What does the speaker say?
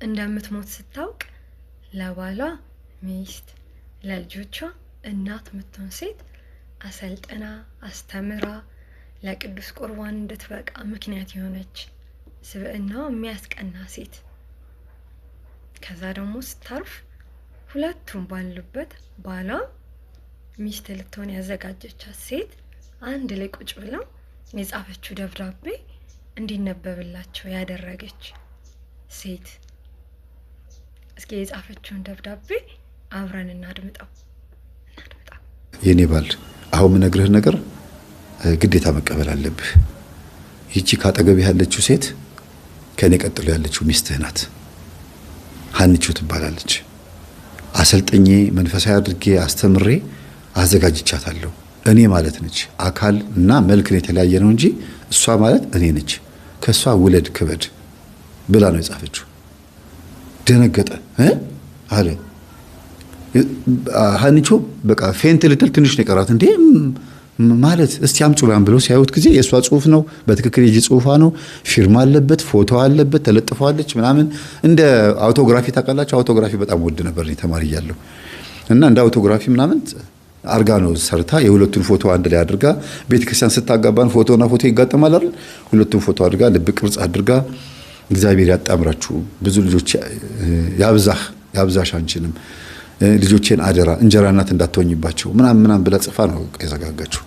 እንደምትሞት ስታውቅ ለባሏ ሚስት ለልጆቿ እናት የምትሆን ሴት አሰልጥና አስተምራ ለቅዱስ ቁርባን እንድትበቃ ምክንያት የሆነች ስብዕናዋ የሚያስቀና ሴት። ከዛ ደግሞ ስታርፍ ሁለቱም ባሉበት ባሏ ሚስት ልትሆን ያዘጋጀቻት ሴት አንድ ላይ ቁጭ ብለው የጻፈችው ደብዳቤ እንዲነበብላቸው ያደረገች ሴት። እስኪ የጻፈችውን ደብዳቤ አብረን እናድምጠው እናድምጠው። የኔ ባል፣ አሁን የምነግርህ ነገር ግዴታ መቀበል አለብህ። ይቺ ካጠገብህ ያለችው ሴት ከእኔ ቀጥሎ ያለችው ሚስትህ ናት። ሀንቹ ትባላለች። አሰልጥኜ፣ መንፈሳዊ አድርጌ አስተምሬ አዘጋጅቻታለሁ። እኔ ማለት ነች። አካል እና መልክን የተለያየ ነው እንጂ እሷ ማለት እኔ ነች። ከእሷ ውለድ ክበድ ብላ ነው የጻፈችው። ደነገጠ አለ። ሀኒቾ በቃ faint ልትል ትንሽ ነው የቀራት። እንዴ ማለት እስቲ አምጪ ምናምን ብለው ሲያዩት ጊዜ የእሷ ጽሁፍ ነው፣ በትክክል የእጅ ጽሁፏ ነው። ፊርማ አለበት፣ ፎቶ አለበት፣ ተለጥፈዋለች ምናምን። እንደ autography ታውቃላችሁ። Autography በጣም ወድ ነበር እኔ ተማሪ እያለሁ፣ እና እንደ autography ምናምን አርጋ ነው ሰርታ፣ የሁለቱን ፎቶ አንድ ላይ አድርጋ፣ ቤተክርስቲያን ስታጋባን ፎቶና ፎቶ ይጋጠማል አይደል? ሁለቱን ፎቶ አድርጋ፣ ልብ ቅርጽ አድርጋ፣ እግዚአብሔር ያጣምራችሁ፣ ብዙ ልጆች ያብዛህ፣ ያብዛሽ፣ አንቺንም ልጆቼን አደራ እንጀራ እናት እንዳትሆኝባቸው ምናምን ምናምን ብላ ጽፋ ነው የዘጋጋችው።